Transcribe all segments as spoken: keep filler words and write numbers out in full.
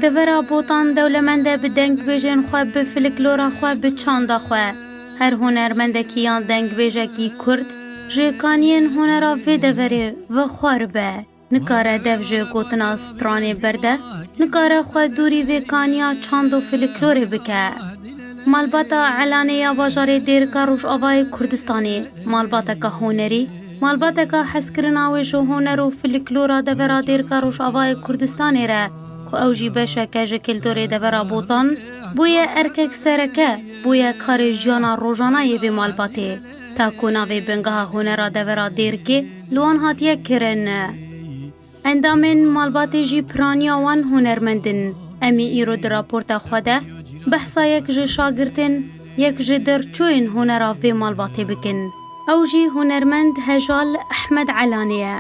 Devera Botan dewlemend e bi dengbêjên xwe, bi filiklora xwe, bi çanda xwe. Her hunermendekî yan dengbêjekî kurd ji kaniyên hunera vê deverê vexwar be. Nikare dev ji gotina stranê berde, nikare xwe dûrî vê kaniya çand û filiklorê bike. Malbata Elanê ya bajarê Dêrika Rojavayê Kurdistanê, malbateka hunerî, malbateka hezkirina wê ji huner û filiklora devera Dêrika Rojavayê Kurdistanê re, ku ew jî beşeke ji kulturê devera Botan bûye, erkek sereke bûye karê jiyana rojana yê vê malbatê. Ta ku navê bingeha hunera devera Dêrikê li wan hatiye kirin. Endamên malbatê jî piraniya wan hunermend in. Em ê îro di raporta xwe de behsa yek ji şagirtên, yek ji derçûyên hunera vê malbatê bikin. Ew jî hunermend Hejal Ehmed Elanê ye.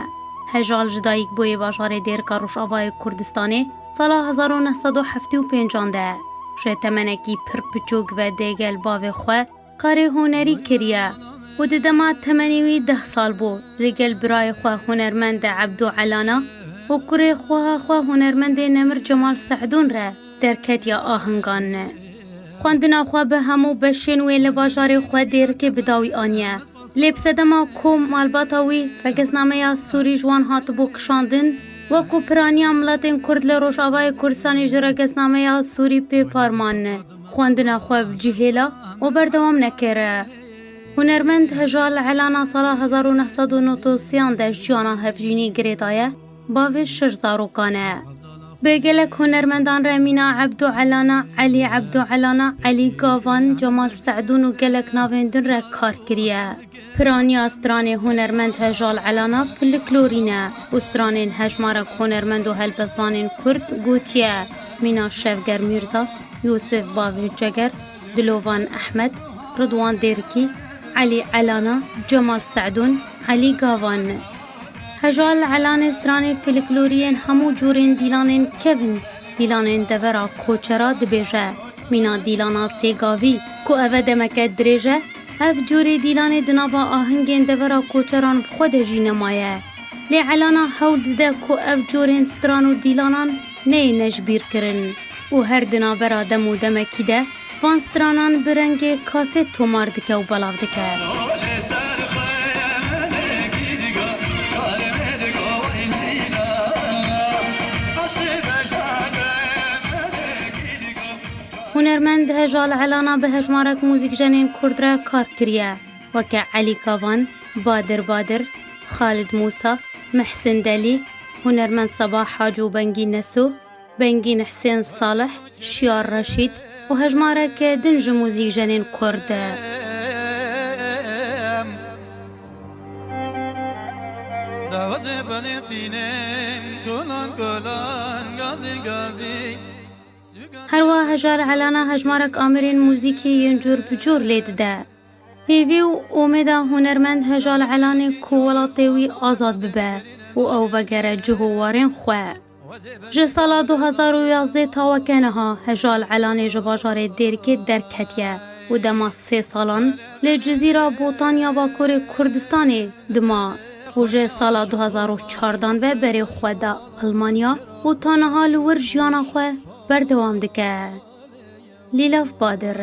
Hejal ji dayik bûye bajarê Dêrika Rojavayê Kurdistanê sala hezar û neh sed û heftê û pêncan de. Ji temenekî pir piçûk ve dêgel bavê xwe karê hunerî kiriye û di dema temenê wî deh sal bû, li gel birayê xwe hunermend Ebdo Elana û kurê xweha xwe hunermendê nemir Cemal Se'dûn re derketiye ahingan. Xwendina xwe bi hemû beşên wê li bajarê xwe Dêrikê bi dawî aniye. Lê bi sedema ku malbata wî regesnameya Sûrî ji wan hatibû kişandin, wekû piraniya miletên Kurd li Rojavayê Kurdistanê ji regesnameya Sûrî pê parman, xwendina xwe bi cih hêla û berdewam nekir. Hunermend Hejal Elana sala hezar û neh sed û nod û sê de jiyana hevjînî girêdaye, bavê şeş zarokan e. Bi gelek hunermendan re mîna Ebdo Elana, Elî Ebdo Elana, Elî Gavan, Cemal Se'dûn û gelek navên din re kar kiriye. Piraniya stranê hunermend Hejal Elana filiklorî ne û stranên hejmarek hunermend û helbestvanên Kurd gotiye, mîna Şevger Mîrza, Yûsif Bavê Ceger, Dilovan Ehmed, Ridwan Dêrikî, Elî Elana, Cemal Se'dûn, Elî Gavan. Hejal Elanê stranê filiklorî yên hemû cûrên dîlanên kevn, dîlanên devera koçera dibêje. Mîna dîlana sêgavî, ku ev e demeke dirêj e, ev cûrê dîlanê di nava ahingên devera koçeran bi xwe de jî nemaye. Lê Elana hewl dide ku ev cûrên stran û dîlanan neyêne ji bîr kirin û her di navbera dem û demekî de van stranan bi rengê kasêt tomar dike û belav dike. Hunermend Hejal Elana bi hejmarek muzîkjenên Kurd re kar kiriye, weke Elî Kavan, Badir Badir, Xalid Mûsa, Mihsin Delî, hunermend Seba Hac û Bengî Neso, Bengîn Hisên Salih, Şiyar Reşîd û hejmareke din ji muzîkjenên Kurd. Herwa Hejal Elana hejmarek amirên muzîkê yên cûr bi cûr lê dide. Hêvî û umêda hunermend Hejal Elanê ku welatê wî azad bibe û ew vegere cih û warên xwe. Ji sala du hezar û yazdeh ta weke niha Hejal Elanê ji bajarê Dêrikê derketiye û dema sê salan li Cizîra Botan ya Bakurê Kurdistanê dima û ji sala du hezar û çardan ve berê xwe da Almanya û ta niha li wir jiyana xwe berdewam dike. Lîlav Badir.